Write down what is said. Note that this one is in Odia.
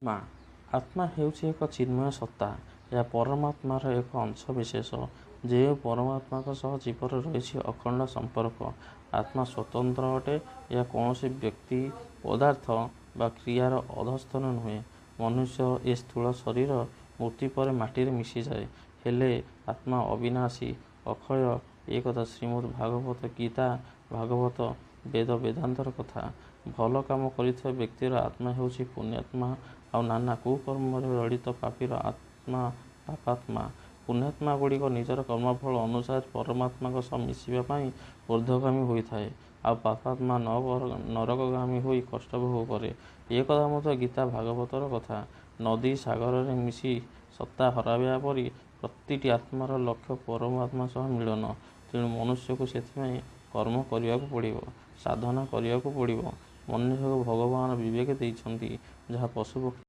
ଆତ୍ମା। ଆତ୍ମା ହେଉଛି ଏକ ଚିନ୍ମୟ ସତ୍ତା। ଏହା ପରମାତ୍ମାର ଏକ ଅଂଶବିଶେଷ। ଯେଉଁ ପରମାତ୍ମାଙ୍କ ସହ ଜୀବର ରହିଛି ଅଖଣ୍ଡ ସମ୍ପର୍କ। ଆତ୍ମା ସ୍ୱତନ୍ତ୍ର ଅଟେ। ଏହା କୌଣସି ବ୍ୟକ୍ତି, ପଦାର୍ଥ ବା କ୍ରିୟାର ଅଧସ୍ତନ ନୁହେଁ। ମନୁଷ୍ୟର ଏ ସ୍ଥୂଳ ଶରୀର ମୃତ୍ୟୁ ପରେ ମାଟିରେ ମିଶିଯାଏ। ହେଲେ ଆତ୍ମା ଅବିନାଶୀ, ଅକ୍ଷୟ। ଏକଥା ଶ୍ରୀମଦ୍ ଭାଗବତ ଗୀତା, ଭାଗବତ, ବେଦ ବେଦାନ୍ତର କଥା। ଭଲ କାମ କରିଥିବା ବ୍ୟକ୍ତିର ଆତ୍ମା ହେଉଛି ପୁଣ୍ୟାତ୍ମା, ଆଉ ନାନା କୁକର୍ମରେ ଜଡ଼ିତ ପାପୀର ଆତ୍ମା ପାପାତ୍ମା। ପୁଣ୍ୟାତ୍ମାଗୁଡ଼ିକ ନିଜର କର୍ମଫଳ ଅନୁସାରେ ପରମାତ୍ମାଙ୍କ ସହ ମିଶିବା ପାଇଁ ଊର୍ଦ୍ଧ୍ୱଗାମୀ ହୋଇଥାଏ, ଆଉ ପାପାତ୍ମା ନରକଗାମୀ ହୋଇ କଷ୍ଟ ଭୋଗ କରେ। ଏକଥା ମଧ୍ୟ ଗୀତା ଭାଗବତର କଥା। ନଦୀ ସାଗରରେ ମିଶି ସତ୍ତା ହରାଇବା ପରି ପ୍ରତିଟି ଆତ୍ମାର ଲକ୍ଷ୍ୟ ପରମାତ୍ମା ସହ ମିଳନ। ତେଣୁ ମନୁଷ୍ୟକୁ ସେଥିପାଇଁ କର୍ମ କରିବାକୁ ପଡ଼ିବ, ସାଧନା କରିବାକୁ ପଡ଼ିବ। ମନୁଷ୍ୟକୁ ଭଗବାନ ବିବେକ ଦେଇଛନ୍ତି, ଯାହା ପଶୁପକ୍ଷୀଙ୍କୁ